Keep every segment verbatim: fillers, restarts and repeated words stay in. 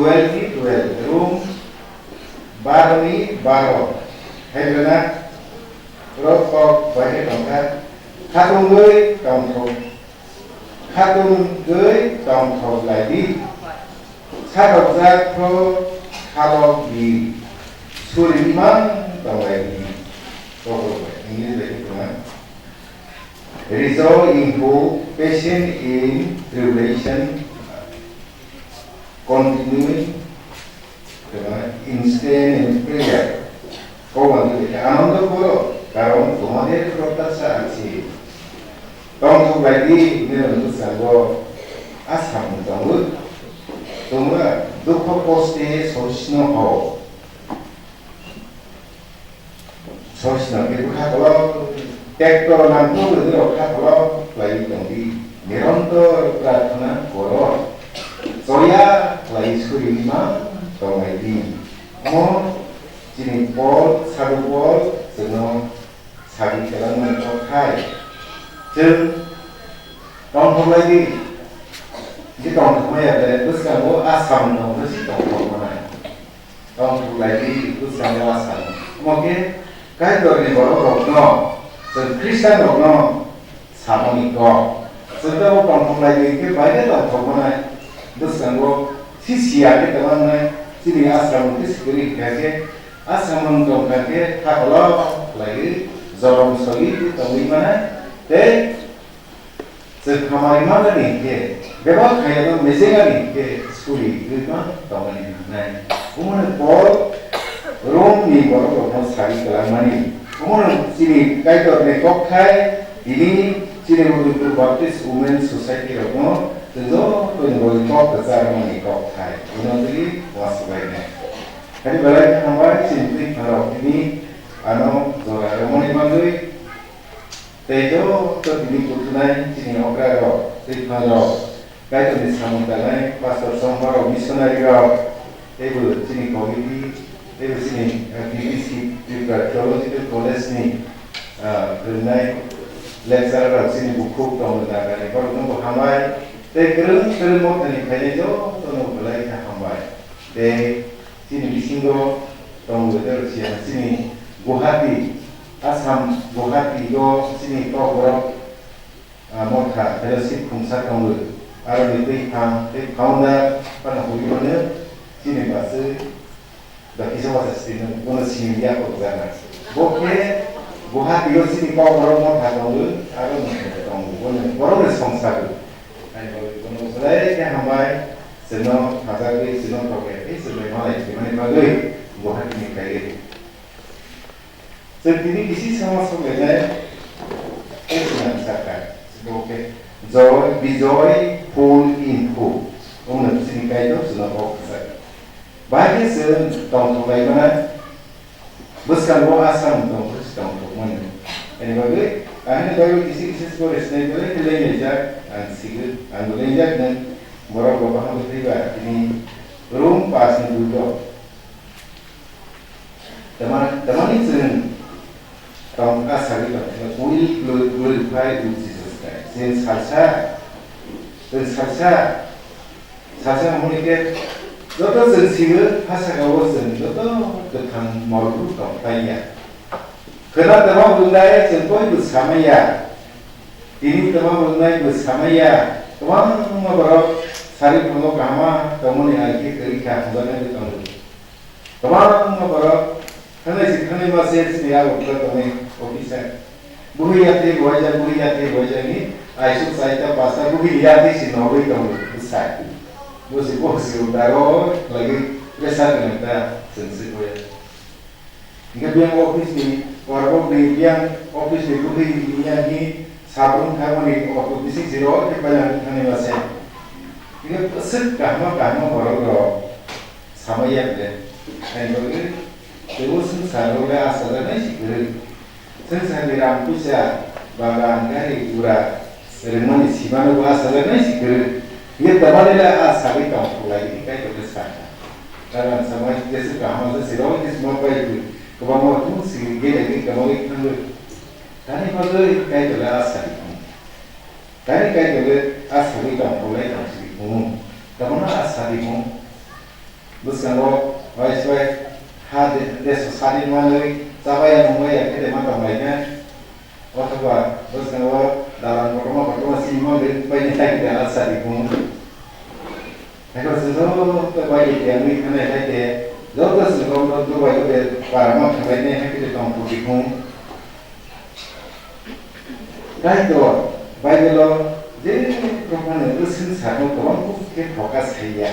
Twelve ni twelve, room baro ni baro. Hai bwrwna rok kok bai khe tongkha. Khatungwi tongthok, khatungwi tongthok lai di. Sakokjak kho khalok di. Suri imang tong lai di. Kok bai English bai khe tongkha. Rejoice in hope, patient in tribulation, continuing, instant in prayer. Kok bai khe anondo koro, karon tomader protyasha achi. Tongthok lai di, nirok bwskango a samung tongo. Tongo, dukho koste sosno ho. Sosno khe bwkha kolok, tekto nangkuk rwdwrok kha kolok khlaiwi tongdi, nirontor prarthana koro, choya khlaiwi suri wngma tonglaidi. Omo chini Pol, Sadhu Pol chwngno sagwi kwlangmani kokthai. Chwng tongthok laidi, je tongthok maya ble bwskango a samung tongthok si tongthok manai. Tongthok lai di bwskango a sal. Omo khe Kaitorni borok rokno, chwng Khristian rokno samani kok. Chwng tamo tongthok lai di khe bai khe tongthok manai. Bwskango si siya khe tongma wngnai. Chini a samung khe sikiri kha khe, a samung tong kha khe kha kolok khlaiwi jolom sogwi tongwi manai. Tei Chwng hamari manani hinkhe, bebak khaiyano mejengani hinkhe suri wngwi ma tongmani nangnai. Omono Pol Romni borokrokno sagwi kwlangmani. Omono chini Kaitorni kokthai, tini chini Udaypur Baptist Women Society rokno chwng jotono bagwi kok kwcharmani kokthai. Omono twi uansukbainai. Hani belai khe hambai chini twi pharok tini ano jora rwmani bagwi. Tei joto tini kuthunai chini okrarok, twi phangrok, Kaitorni samung tangnai pastor, chongmarok, missionary rok, teibo chini committee, teibo chini, eh, B T C, Tripura Theological College ni, ah, phwrwngnai lecturer rok chini bukhuk tongo Nagani, borokno bo hambai, tei kwrwng kwrwng mothani phainai jotono belai khe hambai. Tei chini bisingo tongo tei chini Guwahati, Assam, Guwahati o chini Kokborok, ah, motha fellowship khungsa tongo. Aroni twi phang, tei founder phano hwnwi mano chini bwswk da kisa wasa sini, bono sini ya ko jana. Bo khe Guwahati o chini Kokborok motha tongo, aro motha tongo. Bono, borokni songsa. Ani bagwi bono belai khe hambai, chwngno thajagwi, chwngno tokya khe chwng bai malai khaimani bagwi Guwahati ni khlaiwi. Chwng tini bisi sama sok lainai, tei chwng ang sakha, bo khe joy, bijoy, full in full. Omono chini Kaitor chwngno kok kwchak. Bahai khe chwng tongthok lai mano, bwskango a samung tongthok se tongthok mano. Ani bagwi, ani bagwi kisi kisi sibore sinai belai khe lenglaijak, ang sigwi, ang bo lengjak nang, borok bo bahai khe thwiba, tini Rom pas ni dui dok. Tama-, tamani chwng tong a sagwi tong, we will glo-, glorify with Jesus Christ. Chwng salsa, chwng salsa, salsa hwnwi khe joto chwng sigo, ha saka o chwng joto kwthang morok tong phai ya. Khwna tama bwlai chwng koi bw samai ya. Tini tama bwlai bw samai ya. Kwbangma borok sari phano kahama tongmani ai khe kwrwi kha hwnjaknai bw tongo. Kwbangma borok thangnai se thangnai ma se chini Agartala tongnai officer. Buhi yathai buhaijak, buhi yathai buhaijak ni aisuk saita pasta buhi yathai se nogwi tongo bwsai. Bo se bo se dago lagi pressure gwnang ta chwng se boya. Hingke biyang office ni kormo ni biyang office ni buhi ni yang ni sabrum tharmani office ni siro ke palang thani mase. Hingke bwswk kahma kahma borok rok samaya bile. Ani bagwi tebo swngchar rok le asajak nai si kwrwi. Swngchar ni ram puisa bagan gari gura rwngmani simano bo asajak nai si kwrwi. Ye tamani le a sagwi tong khlai di kai to sa. Karon samai jesa kaham se siro ni sima pai kwbangma tong si gele ni kwbangwi thangwi. Tani bagwi Kaitor le a sadi phung. Tani Kaitor le a sagwi tong kholai tong sidi phung. Tamona a sadi phung. Bwskango waiswai ha de-, deso sadi manwi chabaya nungmaya khe de ma tonglainai. Othoba bwskango dalan kotorma kotorma sini mangwi painai hai khe de alsa di kung. Haikhe se joto bai de tiyangwi thanai hai khe joto se joto Dubai o de para ma thanglainai hai khe de tong phuti kung. Kaitor Bible-o je prophane bwswng sakno kwbang khe phoka saiya.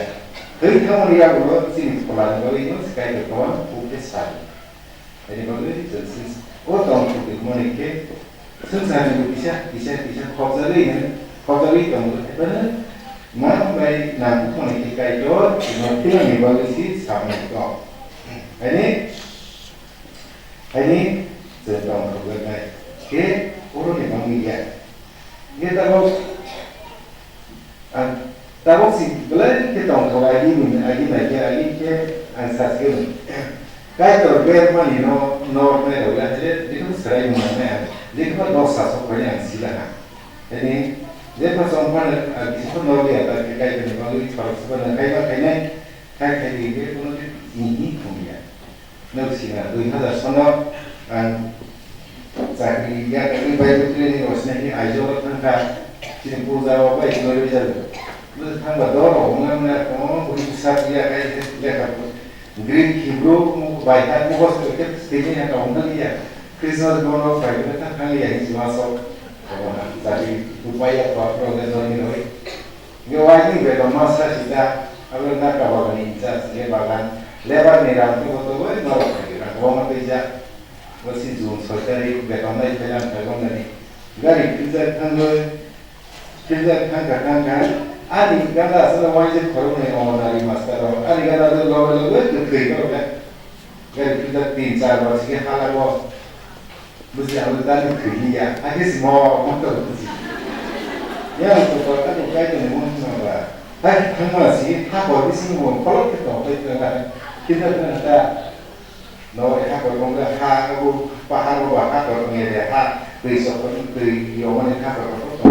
Twi thangmani yagulo chini pholani bagwino se Kaitor kwbang khe sai. Ani bagwi chwng se o tong thwngmani khe swngcharni kisa, kisa, kisa khopjagwi hwn, khopjagwi tongo. Ebono ma bai nangkukmani khe Kaitor chwngno thwimani bagwi se samani kok. Ani Haini chwng tongthokjaknai khe oroni bangwi ya. Hwnkhe tabuk ang tabuk si belai khe tongthok agi ni agi nai khe agi khe ang sa sikhe Kaitor bermani no norok nai rok ya hile jekhebo swrai mung nangnai ang jekhebo dosa sok phai ang sila ha. Haini jephuru chong phano ang kisa phano norok ya ta khe Kaitor ni bangwi khoroksa phano khai ma khainai khai khai di hwnkhe bono tini thung ya. Nwk sina dui hazar sono ang chakri ya kagwi bai bwtwini rosnai ni aijolo thangkha chini puja o bai chwrai rijak. Bwswk thangba doro wngna wngna tongma bwrwi bwsa ya kai lekha Greek Hebrew bai ha mukhos khe tini ha tong thang ya Christmas bono bai bwtha thang ya hinwi ma sok. Chakri upai ya kwa pro le doni roi. Hingke waini beton ma sa sita, abo na kabagani incha sile bagan, lebar ni rang khe bo togoi norok khaidi rang kwbangma twijak. Bo si June soi tarik beton nai phailang phailang nani. Gari filter thangoi, filter thangkha thangkha. Ani gada aswk wainjak khoroknwi Anganwadi master rok, ani gada aswk loge loge kwthwi borok le. Gari filter tin char bar sike hala bo. Buji ang tani khwini ya, hakhe simo motor buji. Ya ang to kota ko kai to mo na ba. Hakhe thangma si ha ko bisi mo kolok ke to kai to na. Kita na ta. No ha ko kong ha ko pahar ba ha ko nge de ha. Twi sok ko twi yo mane ha ko to to.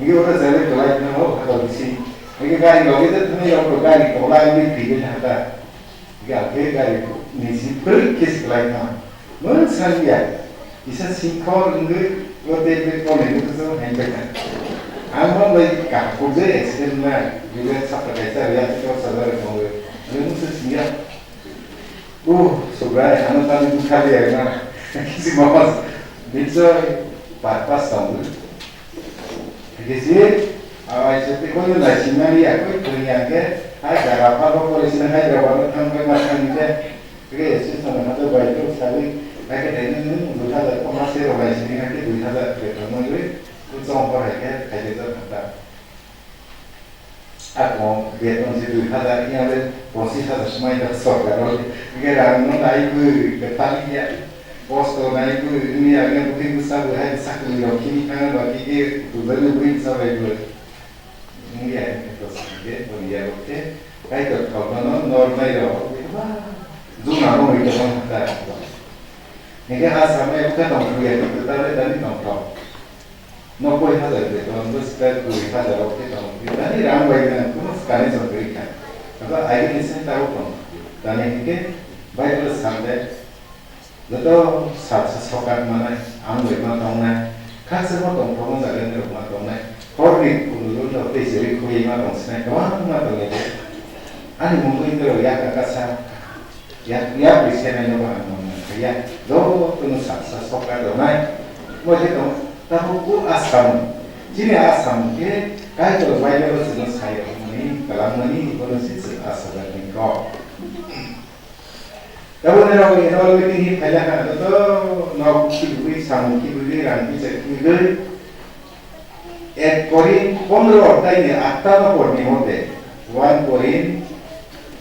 Ngi ora jale to lai na ho ha ko bisi. Ngi gari loge de thani yo ko gari to lai ni khwini ha ta. Hingke ang khe gari ni si phrwk khe si kwlai kha. Mwng saliya. Kisa singkhor wngwi o tablet tonwi wngkha se hai pai kha. Ang bo bai kaham kok je accident na, bile sapta kaisa ya se kok sajak tongo. Ang mwng se singya. O, Subrai, ano tani bukha liya na. Kisi mama. Nichoi, purpose tongo. Kisi, awai se te kono naisinani ya koi koi ya ke, hai jaga pa bo kore sina hai jaga pa thang bai ma thang ni te. Ke se sana hata bai to sabi, hai ke dai nung nung dui hazar ko ma se ro bai sini hai ke dui hazar ke to mo dui, ko chong ko hai ke, hai ke to hata. Ako beton se dui hazar, iya le pochis hazar smai da sorkar o. Ke rang no nai bui, ke thali ya. Posto nai bui, ini ya, ini bui, bui sabu hai sakli rok kini thang ba ki ke, tu bani bui sabai bui. India ni to sangke, India rok te, kai to thok no, no, nor nai rok, ba, juna no, ito no, ta. Nike ha samai, uka tong, kuya, to ta le, tani tong, tong. Nobboi hazar beton, bo sita kuri hazar rok te tong, tani rang bai nang, kuno kane jong kuri kha. Aba, aini sen ta tong, tani hike, Bible sande, Joto salsa sokat manai, ang bai ma tongnai, khaksa ma tong phokno jaga ni rok ma tongnai, hor ni kundu rok no tei chwri khuyai ma tong sinai, kwbang ma tong nai. Ani mungwi ni rok yak kasa, yak, yak ri senai no ang mung nang kha ya, joto no salsa sokat rok nai, mo je tong, tamo ku asam, chini asam khe, kai to bai no sino sai rok mani, kalam mani, bono si chwng asam ni kok. Tabuk nai rok ni rol meeting hi phaila kha, joto nok khibigwi, samung khibigwi, rang kicha khibigwi. Ek Korin pondro odhyay ni atta no por ni mote, one Korin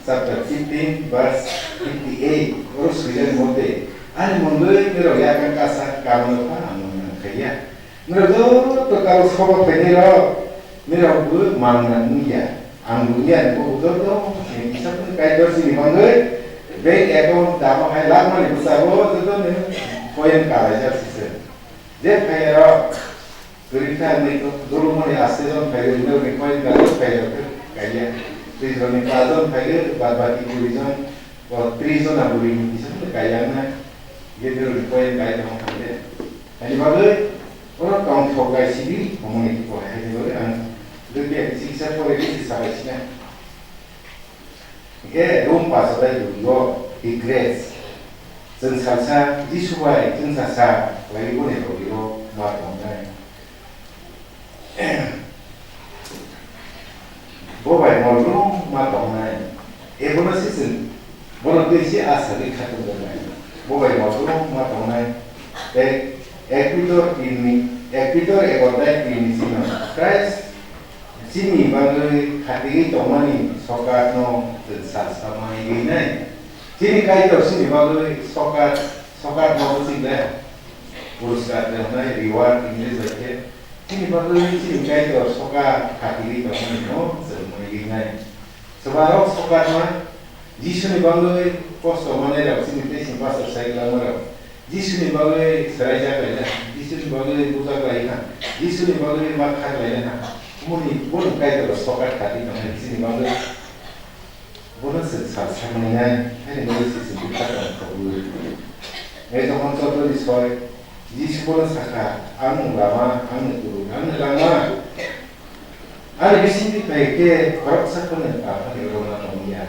chapter fifteen verse fifty-eight, oro swijak mote, ani mungwi nirok yakang kasa karon no pha ang nang khaiya. Nirok joto karo sobo phainai rok, nirok bo mang nang ya. Ang bo ya, bo bo joto, ni kisa pun kai dor sini mangoi, bank account dama hai lakh mani bwsa bo joto ni point kalai jak sise. Je phai rok, kwrwi kha ni to, dolo mani aste jon phai rok, nirok ni point kalai phai rok, kai ya. Tris jonni paanch jon phaiwi, bad baki kuri jon, o tris jona bwrwi ni kisa phano kaiya wngnai, je bwrwi ni point kai tongma phai de. Ani bagwi oro tongthok bai sidi, omo ni kok hai ni bagwi ang dui bai kisa pore kisa sabai sina. Hingke Rom paso dai dui o, he grades. Chwng salsa Jisu bai chwng salsa khlaiwi boni logi o ma tongnai. Bo bai mol rwma tongnai. Ebono se chwng, bono twi se a sagwi khatung tongnai. Bo bai mol rwma tongnai. Ek, ek Pitor tin ni, ek Pitor ek odhyay tin ni sino Christ chini bagwi khatigwi tongmani sokat no chwng salsa manwi nai. Chini Kaitor chini bagwi sokat, sokat no bwswk le puruskar wngnai, reward English bai khe. Chini bagwi chini Kaitor soka khatini tongmani no chwng mwnwi ringnai. Swmarok soka ma Jisuni bagwi kosto manai rok chini tei chini pastor sai kwlangma rok. Jisuni bagwi swraijak laina, Jisuni bagwi bujak laina, Jisuni bagwi ma khak laina. Muni bono Kaitor soka khati tongnai chini bagwi. Bono chwng sal sakmani nai, haini bagwi se chwng bwkha tong thogwi. Nai tongmani chotoni soi, Jisu bono sakha, "Ang lama, ang ni guru, ang ni lama. Ani bisingtwi phai khe khoroksa phano Aphani romna tong ya."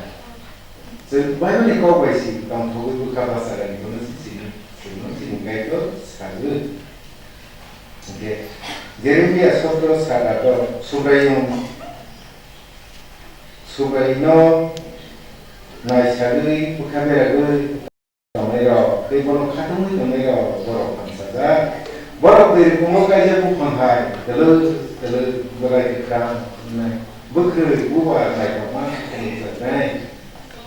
Chwng Bible ni kok bai se tong thogwi bwkha bachagani bono se chini, chwngno chini Kaitor sagwi. Hwnkhe Jeremia sotro sat ato Subraiyung Subraino naisagwi bwkha beragwi tongnairok tei bono khatungwi tongnairok borok hamsajak. Borok twi rwkhumo kaisa buphang hai twlwk twlwk belai kwkhrang wngnai. Bwkrwi bubar naithokma phunukjaknai.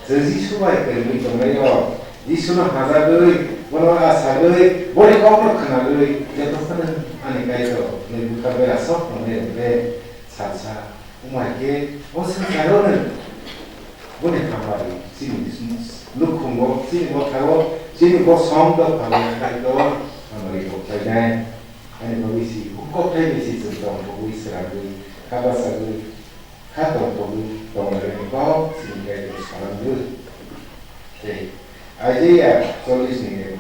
Chwng Jisu bai kwrwngwi tongnairok Jisuno hajagwi, bono asagwi, boni kokno khwnagwi joto phano ani Kaitor hwnwi bwkha berasok tongnairok le salsa. Wngma khe o swngcharo nwng boni hamari chini nukhungo, chini mothago, chini bosong dophano Kaitor hamari kokthainai. Ani bagwi si o kokthai bai si chwng tongthogwi, srangwi, kha bachagwi, kha tongthogwi tonglaini kok chini Kaitor salangwi. Tei Isaiah chollish ni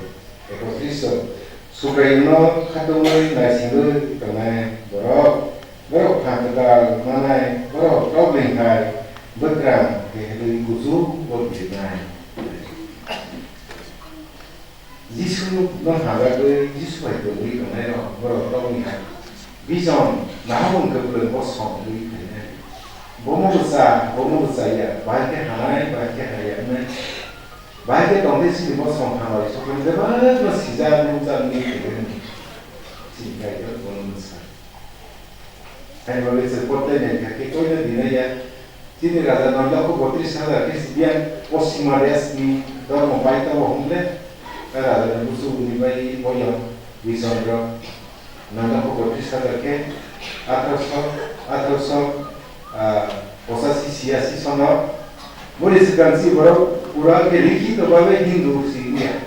ekotris o, Subraiyungno khatungwi naisingwi tongnai borok, borok phan kwtal manai, borok tokling hai bwkrang khe hwnwi kuchuk bo birinai. Jisu no hajagwi, Jisu bai kwrwngwi tongnairok borok tokni hai. Vision, nahagwng kwplwng bo songwi phainai. Bomo bwsa, bomo bwsa ya, bahai khe hanai, bahai khe haya wngnai. Bahai khe tongde chini bosong hamari sokmani bebakno sijak nukjak wngwi phaikhe chini Kaitor bono bwsa. Hai bagwi chwng kothai nai kha khe koino dinai ya. Chini raja noi lokho botris hajar khe si biyang Poschima desni dormo bai tongo hwnle. Raja ni busu ni bai boyong Bisondro noi lokho botris hajar khe athroso, athroso, ah, pochasi siyasi sono. Boni swkang si borok pura khe likhito babe Hindu si wngya.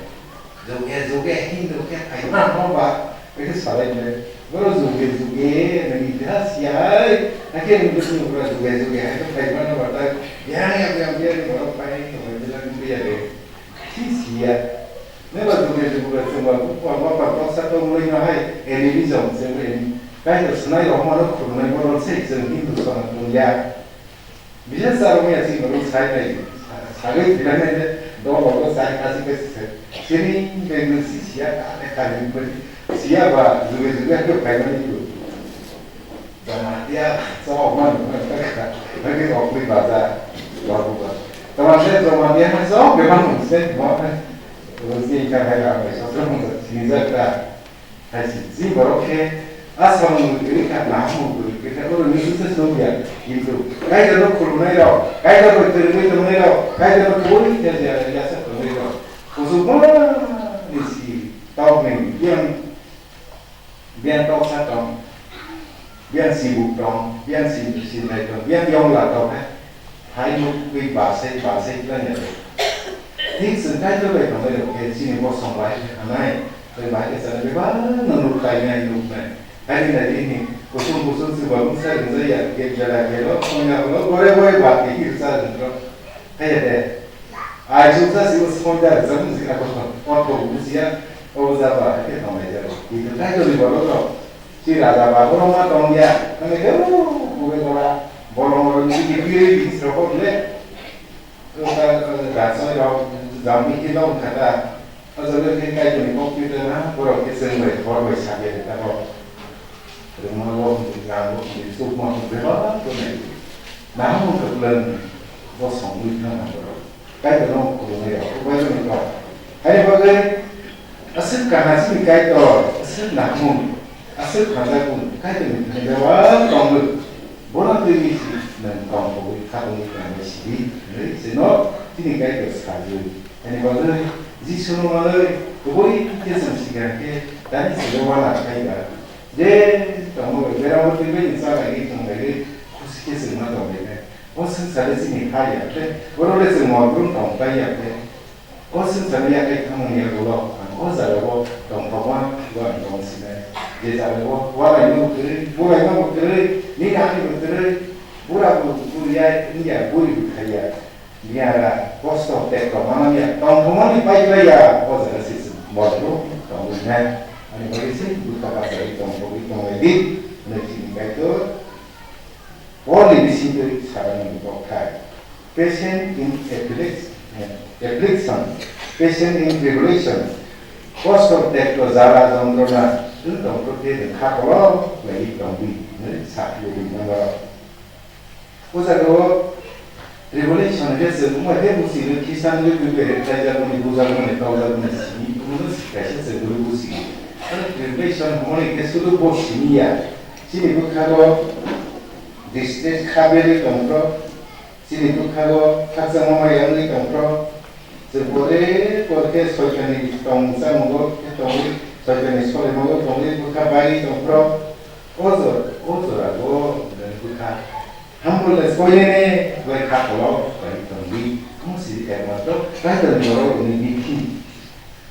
Juge juge Hindu khe phaima no ba, ekhe salai le. Boro juge juge nang itihas ya hai. Hakhe ni bwswng bura juge juge hai khe phaima no ba ta. Yang yang yang yang borok phai no ba jila ni ya de. Si si ya. Ne ba juge juge ba chwng ba bukwa ba ba toksa tongwi no hai. Eni bijong chwng eni. Kaitor swnai rok mano khulumnai borok se chwng Hindu sana tong ya. Bisa sa rwmani aswk norok sai nai, sagwi thwinai nai, dol rok sai kasi kasi se. Sini bengwi si siya ka ne kha ni bari. Siya ba juge juge ke phaimani tu. Jamatia so man man ka ka. Lagi okli baza. Babu ba. Tamam se Jamatia na so be man se mo. Rosi ka hai la mai so so mo si ja ka. Hai si, chini borok khe a samung kwrwi kha, nahamung kwrwi kha, oro ni swngsa se nukya. Kintu Kaitorno khulumnai rok, Kaitorno kwrwngwi tongnai rok, Kaitorno kubui ya, ya, yasa tongnai rok, kuchukma ni si tokni biyang, biyang toksa tong, biyang sibuk tong, biyang si, sinai tong, biyang yongla tong, hai. Hai nukgwi basai basai khlai ya. Thik chwng Kaitor bai tongbai rok khe chini bosong bai khe hanai, tei bai khe chana bebak no nuk kainai nuknai. Hai ni nai ni Kusung kusung si ba mungsa ringjaya, gate jala gelo, songya holo, gore gore ba ke hir sa ringjro. Kaya de. Ai sungsa si us songya ringjak mungsi ka ko, pot ko busia, o jaba, ke tong lai jaba. Itu kai to ni bolo to. Si raja ba bolo ma tong ya, kami ke, uh, kube kola, bolo moro ni di kiri di sroko le. Kota, eh, raja rok, jami kilo kata. O jaga khe Kaitorni kok twi tongna, borok khe chwng bai hor bai sakya rwkha kok. Rwngma bo hwnwi, gram bo hwnwi, chukma hwnwi, bebak bo nai. Nahamo kwplwng bo songwi thang ang borok. Kaitorno khulumwi rok, Kaitorni kok. Haini bagwi aswk kaham chini Kaitor, aswk nahmung, aswk hamjakmung, Kaitorni thani bebak tongwi. Bono twiwi si nwng tongthogwi khatungwi tongwi sidi hwnwi chwngno chini Kaitor sajwi. Ani bagwi Jisuno manwi kubui khe chwng sikha khe tani chwngno uana khlai kha. Je tongma bai beramo twi bai chalaigwi tonglaigwi khusi khe chwngma tonglaikha. O swngchar le chini ha ya khe, oro le chwng mol brum tong pai ya khe. O swngchar le yakhai thangmani yagulo ang o jagao tongthokma bo ang tong sinai. Je jagao uanaino bo kwrwi, bulaino bo kwrwi, nini ani bo kwrwi, bura bo buriya wngya, buri bo thaiya. Biyara kosto tekto manamya, tongthokmani paikhlaiya, o jaga se chwng modro tongwi nai. Ani bagwi se bwkha bachai tongthogwi tonglaidi hwnwi chini Kaitor Polni bisingtwi sajaknai kokthai, patient in afflic-, eh, affliction, patient in tribulation, kosto tekto jala jontrona, chwng tongthok khe nwng kha kolok laiwi tongdi hwnwi sa philwi rinai norok. O jagao tribulation hwnkhe chwng wngma khe buchigwi Khristian wngwi twiwi rwkhlaijakmani, bujakmani, tokjakmani simi, omono kaisa chwng kwrwi buchigwi. Hwnwi tribulation hwnmani hwnkhe sudu bo simi ya, chini bwkhago distress kha berwi tongphro, chini bwkhago khakchangma maya wngwi tongphro, chwng pore pore khe Soitanni tong chamungo khe tongwi, Soitanni solemango tongwi bwkha baiwi tongphro, o jora, o jorago bwkha Humble le soilene bai kha kolok bai tongdi. Omo si ekmatro Kaitorni borok ni bithi.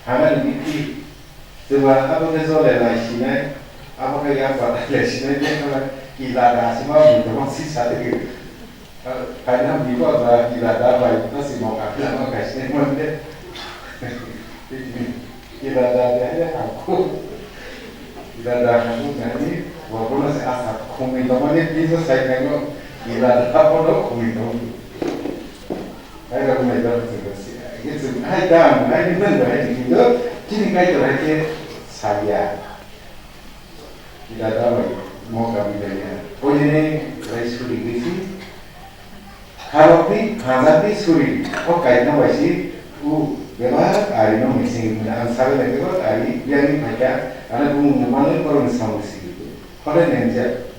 Hamani bithi. Chwng abo khe jole lai sinai, abo khe yak batai lai sinai, tei khe ila da sima bui tongma si sa tege. Phaina bui ko da ila da bai ta si mo ka khe ma kai sinai mo de. Ila da de hai hangko. Ila da hangko nani, wa bono se asa khumui tongmani, bijo sai nango, ila da bono khumui tong. Hai rok mai da se ko si, ye se hai da, hai ni men da, hai ni do, chini kai to hai ke saya. Ila da bai, mo kami da ya. Ko ni ne, rai suri gisi, Kharokdi, khajakdi, suri, o kaitna bai si, u, bebak ari no missing hwnwi ang sabai lai, bebak ari, biyangni phaikha, ano bumung nukmano borokni samung si, hode nengjak.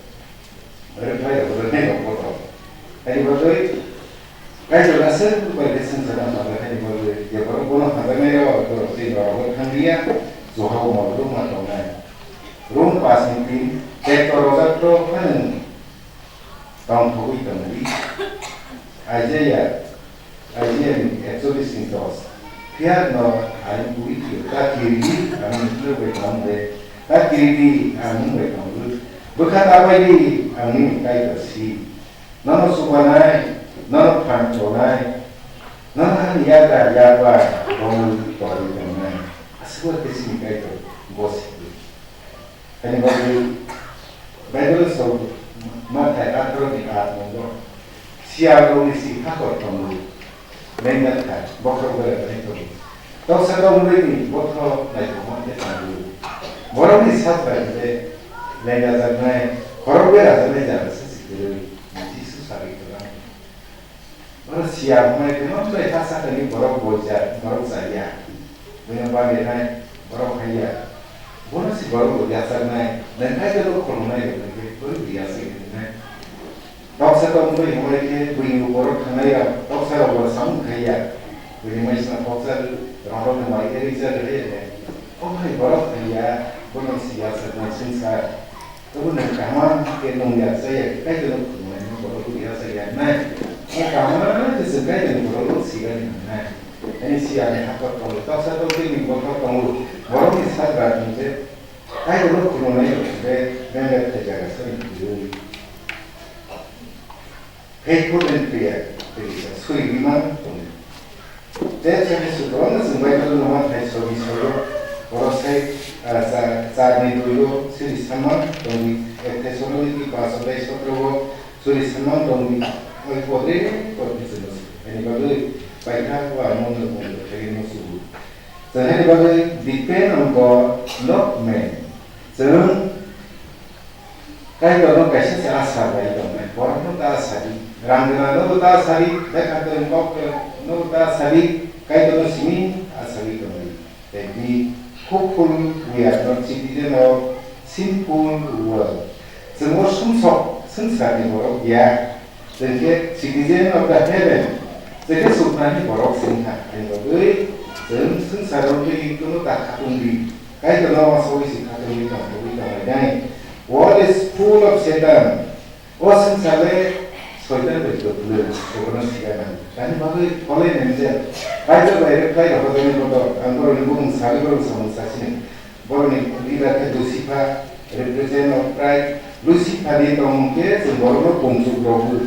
Ore phai rok, ore nai rok, poto. Ani bagwi, Kaitor aswk bai khe swngchar wng bagwi, ani bagwi, je borok bono hamjaknai rok, borok tei norok thang liya, johabo mol rwma tongnai. Rom pas ni tin, tekto rojak rok phano Tongthogwi tongdi. Isaiah, Isaiah ni ekchollish ni dos. Phiya no ang bui phio, ta kiridi ang nukle bai tong de, ta kiridi ang nung bai tong de. Bwkha ta bai di ang nini Kaitor si. Nono chubanai, nono phan chonai, nono hani yagra yarba tongwi tongwi tongnai. Aswk khe chini Kaitor bo si. Ani bagwi Bible sok Mathai atharo ni aat nungo, siyal rokni si hakor tongo, lengya kha, bokhorok bera bai tongo. Toksa tongmani ni botho naithokma khe tongo. Borokni sajra khe lengya jaknai, khorok bera jaknai jaga se si kwrwi, Jisu sagwi kwbang. Bono siya hwnwi phano tei ha sakani borok boijak, borok chaya. Buino bagwi hai borok haiya. Bono si borok bo yachaknai, nwng hai khe bo khulumnai rok hwnkhe, bwrwi bo yachak rinai. Toksa tongmani hwnwi khe buini borok thangnai rok, toksa rok bo samung khaiya. Buini maisna toksa rok rok mai khe rijak rw. O hai borok haiya, bono si yachaknai swngchar. Tabuk nang kaham khe nung ya chaya, Kaitor no khulumnai, nung borok bo ya chaya nai. Nung kaham khe chwng Kaitor ni borok no sigani nai. Ani siya ni hakor tongo, toksa toksa ni borok tongo, borok ni sajra ni je Kaitorno khulumnai rok khe bebak thai jaga sani kwrwi. Faithful and prayer, tei kisa suri bima tongwi. Tei chakhe sukrokno chwng Bible no ma thai sori soro, oro sai, ah, cha-, charni duio siri sama tongwi, ek Thessaloniki paanch adhyay sotro o suri sama tongwi, oi podre podre chwngno suri. Ani bagwi paitha wa mungno mungno thai no suru. Chwng ani bagwi depend on God, not man. Chwng Kaitorno kaisa se asa bai tongnai, borokno ta sadi, rang gwnangno ta sadi, bekha tong kok no ta sadi, Kaitorno simi asadi tongnai. Tei bini hopeful we are not citizen of sinful world. Chwng o sumsok swngcharni borok ya. Chwng khe citizen of the heaven, chwng khe suknani borok se wngkha, ani bagwi chwng swngcharo twi kunu ta khatungdi, Kaitorno uansugwi se khatungwi tongthogwi tonglainai. World is full of Satan. O swngchar le Soitan bai kwplwng, bono siya nang. Ani bagwi fallen angel, Kaitor bai rwkhlai rokjagwi bodol, ang borokni bumung sagwi borok samung sasini. Borokni leader khe Lucifer, represent of pride. Lucifer ni tongmung khe chwng borokno kongchuk rogwi.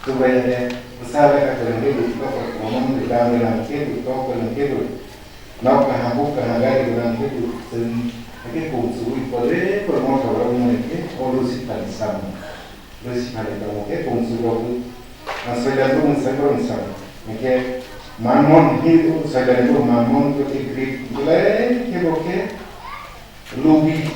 Chubaiyani bwsa lekha kwrwng khe bo tokol kwrwngmung ri, ram gwnang khe bo, tokol kwrwng khe bo, nok kaham, buk kaham, gari gwnang khe bo chwng hakhe kongchugwi pore pore mothok rok wngmani khe o Lucifer ni samung. Lucifer ni tongmung khe kongchuk rogwi. Ah, Soitan bumung sai borok ni samung. Hinkhe Mammon, hi Soitan ni bo Mammon, bo khe Greek, belai khe bo khe lubi.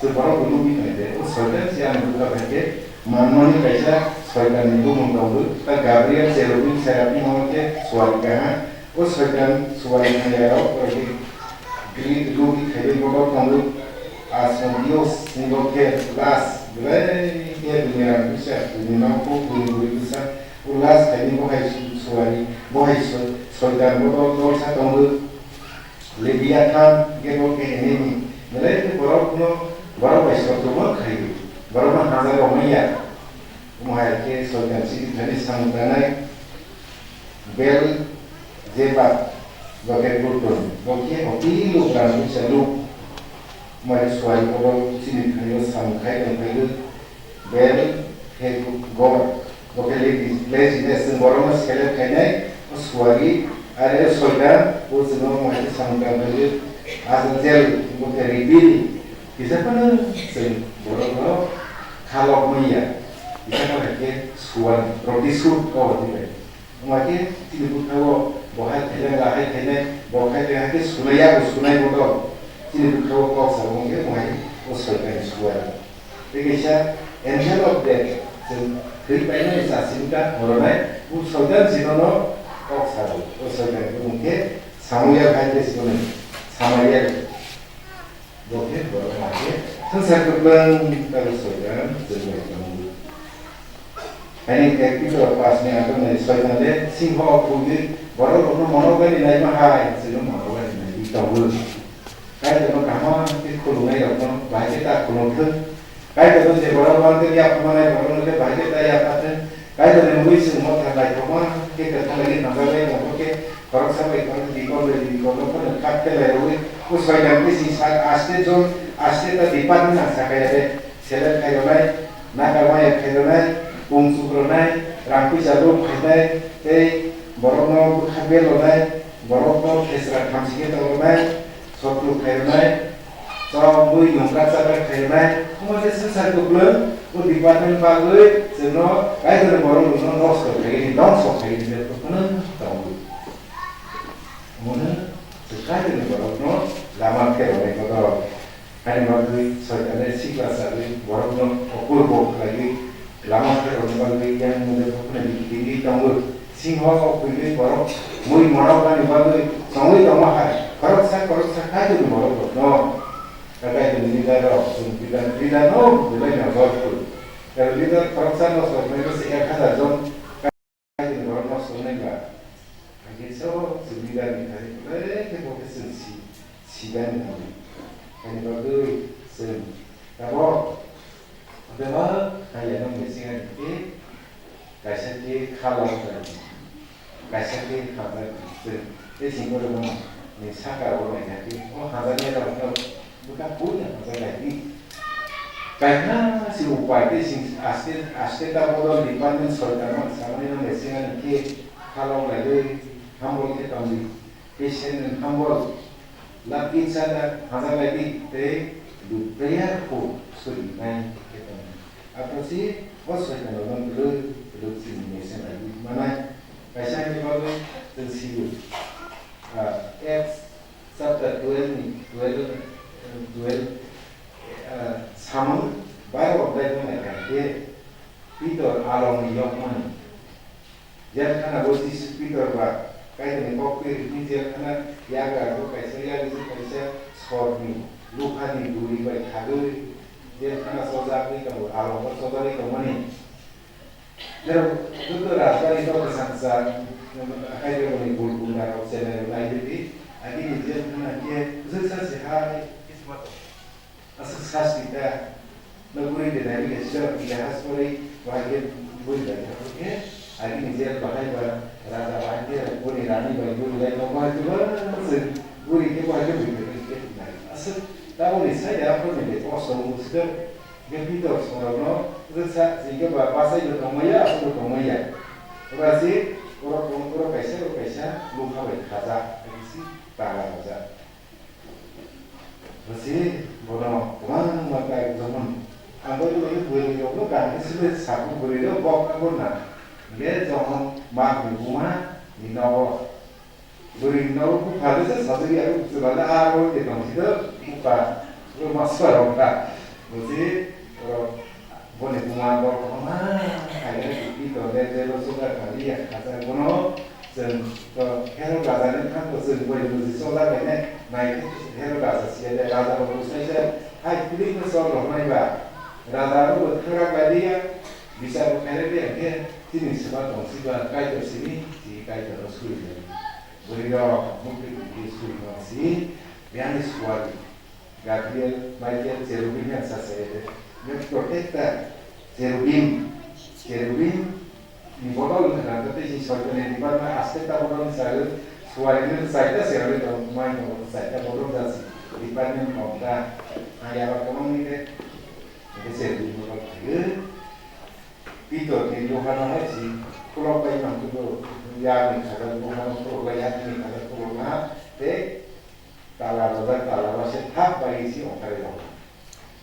Chwng borok bo lubi nai de. O Soitan se ani bwkha bai khe Mammon ni kaisa Soitan ni bumung tongo. Ta Gabriel, Cherubim, Seraphim abo khe suari kaha. O Soitan suari thangya rok, oro khe Greek lubi khaini bodol tongo. Asmodeus ni bo khe last, belai khe buini rang bwsa, buini nongkhor, buini bwrwi bwsa. O last khaini bo hai suari, bo hai so-, Soitan bodol dolsa tongo. Leviathan, hingke bo khe enemy. Belai khe borokno, borok bai sotro ma khaio. Borokno hamjak rok manya. Omo hai khe Soitan chini thani samung tangnai. Beelzebub, bo khe Pluton. Bo khe hoti luk rang bwsa luk. Omo hai suari borok chini thani o samung khai tong phai o. Bel khe God, bo khe lazy, laziness, chwng borokno select khainai, o suari, are Soitan, bo chwngno omo hai khe samung tang khaio, aswk jel, bo khe reveal, kisa phano chwng borokno khalok manya, kisa phano hai khe suan, roti sut, kok rok bai. Wngma khe chini bwkhao bo hai khainai, la hai khainai, bo khai khe hai khe sunai, yago sunai bodol. Chini bwkhao kok sa wng khe bo hai o Soitan ni suar. Tei kaisa angel of death, chwng thwi painani chasing ta moronai, bo Soitan chinono kok sa o. O Soitan ni bumung khe Samuel hai khe swnwi, Samaria. Bo khe borok hai khe swngchar kwplwng tei Soitan chwng bai tongo. Ani ek Pitor paanch ni aat ni Soitan le singho khugwi borok rokno monok bai naima hai, chwngno monok bai naiwi tongo. Kaitorno kaham khe khulumnai rokno bahai khe ta khulum thung. Kaitorno je borok uan khe yapharmanai borokno khe bahai khe ta yapha thung. Kaitorni mungwi chwng motha naithokma khe kwthang lagwi thangjak lai tongo khe khoroksa bai khoroksa dikor bai dikor no phano kha khe lai rwui o Soitan bising sak aste jon aste ta department ang sakha ya de seleng khai rwnai, nakar maya khai rwnai, kung chuk rwnai, rang puisa luk khainai tei borokno bwkha bel rwnai, borokno khesra thamchi khe tong rwnai. Sotru khairwnai, chwng bui nungkar chakar khairwnai, omo khe swngchar kwplwng, o department bagwi chwngno Kaitorni borok rokno nosto khaigini, dongso khaigini, bebak phano tongo. Omono chwng Kaitorni borokno lama pheroknai kotor. Ani bagwi Soitane sikla chagwi borokno okur bo khlaiwi lama pherokna bagwi yang mungde buphano bikitwi tongo. Singho o kwrwi borok mui morok nani bagwi chongwi tongma hai khoroksa khoroksa Kaitorni borok rokno. Kaitorni leader rok, chwng leader, leader no belai no jor khlai. Leader khoroksa no soknai se ek hazar jon Kaitorni borok no soknai ba. Hingke so chwng leader ni thani belai khe bo khe chwng si, sidani nango. Ani bagwi chwng tabok Bebak hamya no meching ani khe kaisa khe kha lok jani, kaisa khe hamjak chwng tei sing borok no ni saka rok nai kha khe o hamjaknai rok no Ka puila hamjak lai di. Kaisa si upai tei sing aste aste ta bodol department sorkar no samani no mechine ani khe khalok lai di, humble khe tong di. Patient and humble, love each other, hamjak lai di tei be prayerful, suri nai khe tong di. Apro si o sorkar no no bwrwi bwrwi sini mechine lai di manai. Kaisa ni bagwi chwng si o. Ah, Acts Chapter twelve ni twelve, twelve, ah, samung bai rok dai wngya kha khe Pitor along ni yokmani. Jel khana bo Jisu Pitor ba Kaitor ni kok twi rikni jel khana yagra bo kaisa yagri kaisa sor ni lukha ni duri bai khagwi jel khana chojak ni tongo, along bo chojak ni tongmani. Jerok joto rajbari no bwsang cha, hai rokni bul bunda rok chennai rok nai rwdi, agini jel khana khe bwswk sa se hai. Aswk sasti ta, no bwrwi de nai rwdi, sida rok kile has pori, bahai khe bwrwi bai thang khe, agini jel bahai ba, raja bahai khe, boni rani bai bwrwi lai tong bahai khe, bwrwi khe bahai khe bwrwi khe nai. Aswk taboni sai ya, boni de kosto wng sida. Hingke Pitor sorokno rwksa, hingke ba bachai bo tongmaya, aswk bo tongmaya. Ora se, oro tong, oro kaisa, oro kaisa, lukha bai khajak, hai se tala rwjak. Ora se, bono kwbangma tai Johon, ang bai bai bwrwi rokno kaham khe sile sakno bwrwi rok bok na gor na. Hingke Johon mak ni buma ni nogo. Bwrwi no bupha de se sajagwi abo chwla le aro de tong si do bupha ro ma swa rok ta. Bo si ro boni buma bo ma hai ne pi to de de lo suga kali ya kha sa bono chwng to Herod raja ni thang to chwng boi bo si sola bai ne nai Herod raja si de raja bo sai se hai Philip no sol rok nai ba raja bo thang rak bai de ya bichar bo khai de ya ke chini sema tong si ba Kaitor simi si Kaitor no sui de. Bwrwi rok mukti mukti suri no si, biyang ni suari. Gabriel, Michael, Cherubim yang sa saya de. Yang protect ta Cherubim, Cherubim ni bodol ni khana ta tei si soitani ni barna aste ta bodol ni sa suari ni sa ta se ro to mai no sa ta bodol da si. Department kom ta. Ang ya ba kamang ni de. Ini Cherubim bodol ta. Pitor ni Yohana hai si khulok bai mang tu ya ni khajak Yohana khulok bai ya ni khajak khulok na te tala rojak tala ba se thap bai si ongkhari rok.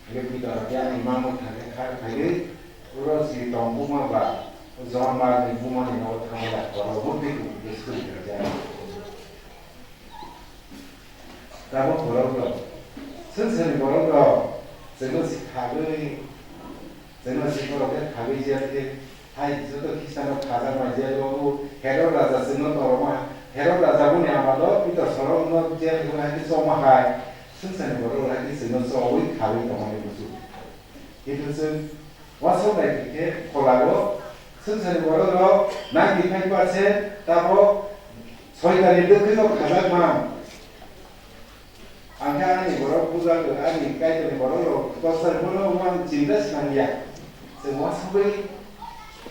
Ye Pitor ya ni mang thang kha khai uro si tong buma ba John mar ni buma ni no thang ya ko ro bukti ku ye suri ya. Tabuk borok rok, swngcharni borok rok, chwngno si khagwi, chwngno si borok khe khagwi jel khe, hai joto Khristiano khajak ma jel o, Herod raja chwngno toroma, Herod raja boni amalo Pitor sorokno jel o hai khe choma hai, swngcharni borok rok hai khe chwngno chowui khagwi tongmani busu. Kintu chwng uansuk nai khe pholao swngcharni borok rok ninety five percent tabuk soitanni bwkhwino khajak man. Ang khe ani borok bujago, ani Kaitorni borok rok torsa bono uang chinta sinang ya. Chwng uansugwi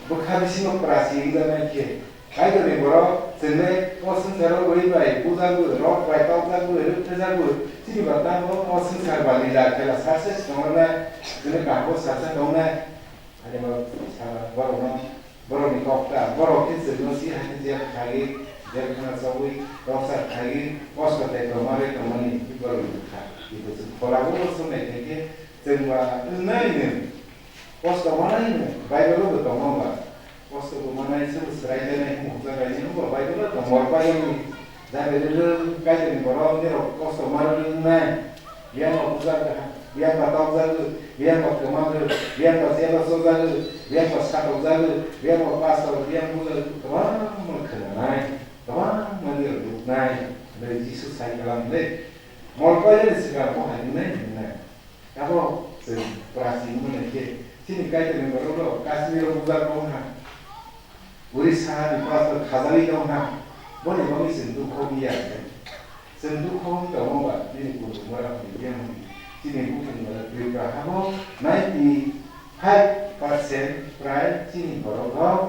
bwkha bisingo prasi wngjaknai khe Kaitorni borok chwngno o swngcharo ui bai bujagwi, rok bai tokjagwi, rwktharjagwi, chini ba tamo o swngchar ba lila khela sarsa se tongnai, chwngno kaham bo sarsa tongnai. Ani borok saka borokno, borokni kok ta, borok khe chwngno si hai khe jel khaiwi, jel khana chogwi, roksa khaiwi, kosto tei tongmarwi tongmani borokni bwkha. Kintu chwng pholao o swngnai khe chwng ba wngnai nwng. Kosto manai no Bible bo tongo ba. Kosto bo manai se bo srai janai hwnba hwnjak lai ni hwnba Bible o tongo Bible ni. Jani rwrwng Kaitor ni borok ni rok kosto manai wngnai. Yang ba bujak kaha, yang ba tokjak, yang ba kwmang, yang ba jeba sojak, yang ba satokjak, yang ba pastor, yang bujak, kwbangma khwnanai, kwbangma ni rwrwknai. Hwnwi Jisu sai kalam le. Molpai ni swkang bo hai wngnai, wngnai. Abo chwng prasi wngmani khe chini Kaitorni borok rok Kashmir o bujak tong ha, Orissa ni pastor khajagwi tong ha, boni bagwi chwng dukho wngya khe. Chwng dukho wng tongo ba nini kuchukma rok ni biyang chini bukhuk ni Tripura habo ninety five percent prai chini borok rok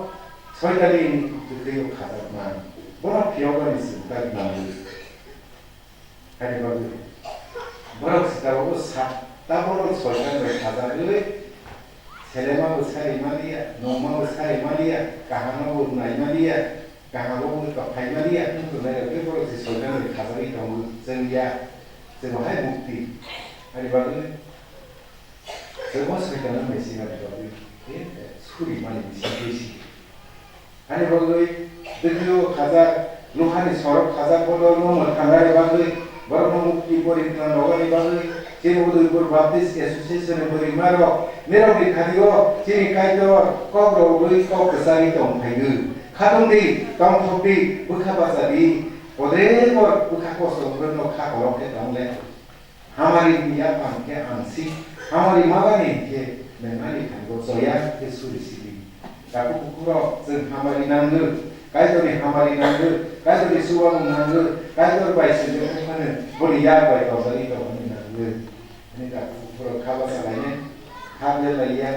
soitani ni kwthwi o khajakma. Bono phiyoknani chwng kari nango. Haini bagwi Borok sitabo sa, ta borok soitan bai khajagwi, selema bo sari maliya, nongma bo sari maliya, kahama bo nai maliya, kahama bo tokphai maliya, wng tongnai rok khe borok se soitan bai khajagwi tongo, chwng ya, chwng bo hai mukti. Ani bagwi, chwng bo soitan no naisingna bagwi, eh, suri mani bising twi si. Ani bagwi, dwkhwio khajak, luhani sorok khajak bodol no mwthangani bagwi, borokno mukti porintan rogani bagwi, chini Udaipur Baptist Association ni bwrwi marok, nirokni thani-o chini Kaitor kok rogwi kok kwchagwi tong phaigwi. Khatungdi, tongthokdi, bwkha bachadi, kodebor bwkha kosto wngkhe no kha kolok khe tong le. Hamari ni yaphang khe ang si, hamari mabani khe nwng ani thango choya khe suri sidi. Takhuk bukhuk rok, chwng hamari nango, Kaitor ni hamari nango, Kaitor ni chubamu nango, Kaitor bai se je phano boni yak bai tongmani tongmani nango. Ani takhuk bukhuk rok kha bachalainai, kha belaiya,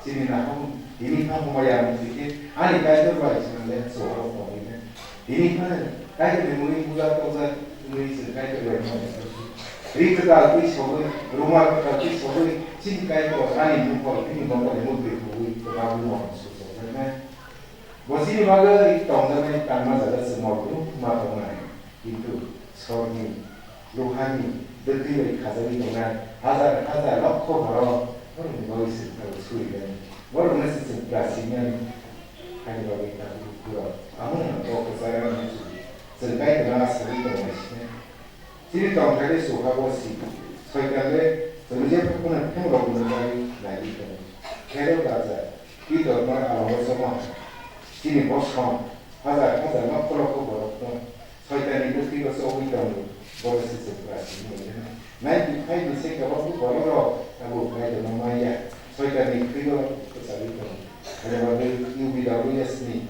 chini naham, tini kha humaya mung khe, ani Kaitor bai chwng le chubamu tongwi khe. Tini phano Kaitor ni mungwi puja tokjak wngwi chwng Kaitor bai no ri kwtal twi sogwi, ruma kwtal twi sogwi, chini Kaitor ani mungkol, bini mungkol ni mukti khogwi kwtal no sujokjaknai. Bo chini bagwi tongjaknai tangma jaga chwng mokol ma tongnai, kintu sorni luhani dwtwi bai khajagwi tongnai hajar hajar lokho borok borokni bagwi chwng tabuk surinani, borokno se chwng prasingnani. Ani bagwi tabuk borok amo no kok kwcharo no chwng, chwng Kaitorno asagwi tongnai sinai. Chini tongthai bai chukha bo si, Soitan le chwng je phano phunuk rok ni bagwi naiwi tongo. Herod raja Pitor no alongo chomo hai, chini bosong hajar hajar lokho lokho borok no Soitan ni bwtwi o chogwi tongo, borok se chwng pura simi nai. Ninety five ni se kebak borok rok abo Kaitor no maya, Soitan ni thwi o kwchagwi tongo. Ani bagwi U B W S ni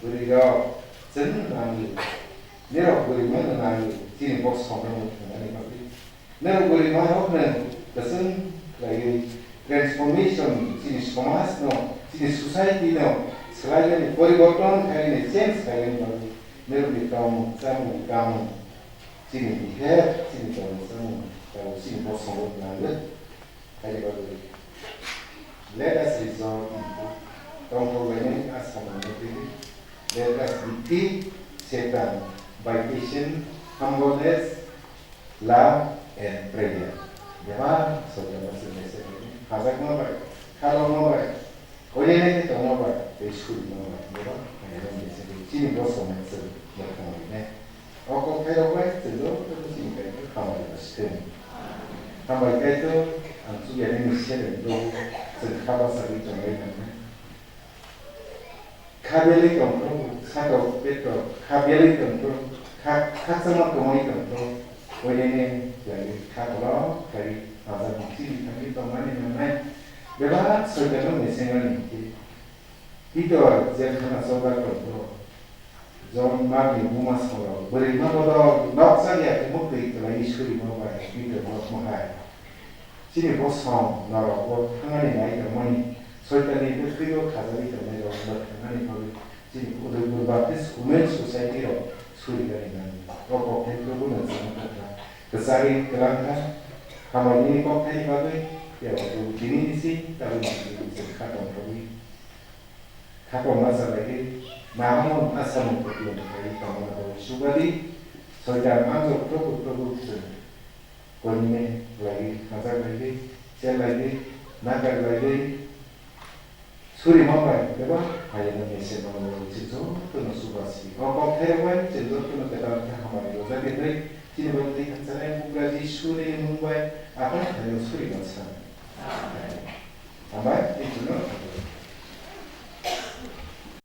bwrwi rok chwng nangwi, nirok bwrwi mano nangwi chini bosong no mwthangna ni bagwi. Nang bwrwi marokno kwchwng khlaiwi transformation chini somajno, chini society-no swlainani, poriborton khainani, change khainani bagwi norokni tongmung chamung kamung, chini behavior, chini tongmung chamung tabuk chini bosongo nangwi khaina bagwi. Let us resolve into tongthok lainani asa nangwi twi. Let us defeat Satan by patience, humbleness, love and prayer. Bebak soitan no chwng naisai khajakma bai, khalokma bai, oyenai khe tongma bai, tei surima bai, bebak khaina naisai chini bosong no chwng mwthang rinai. O kok thairok bai chwng jotono chini Kaitor hamari no swkang. Hambai Kaitor, ang chukya nini seleng do, chwng kha bachagwi tongbai nangnai. Kha belwi tongthok, satok petok, kha belwi tongthok, kha, khakchangma kwmwi tongthok, oinene khlaiwi kha kolok khlaiwi hajak chini thangwi tongmani nangnai. Bebak soitano mesengmani hinkhe Pitor jelkhana chobak tongthok, Jon Markni buma salo bwrwima bodol nokjak ya khe mwtwi kwlaiwi surima bai Pitor nokmo hai. Chini bosong norok o thangani nai tongmani, Soitanni bwtwi o khajagwi tongnairok mwthangani bagwi chini Udaipur Baptist Women Society rok surigani nango. O kokthai Probuno chwng kwthar kwchagwi kwlangkha. Hambai nini kokthai bagwi phiya bo Probu tini nisi tabukni chwng kha tongthogwi. Kha tongma chalaigwi, nahamo asamung kwplwng khlaiwi tongmani bagwi chubadi, Soitan manjok Probu Probu chwng koinene khlaiwi, hajak laigwi, chel laigwi, nakar laigwi, surima bai bebak hayano mese mano bagwi chwng jotono chubasi. O kokthairok bai chwng jotono kwtal khe hamari rwjak ya tei chini bai twi hamjaknai Bugra Jisuni mung bai Aphani thani surima san. Amen. Hambai,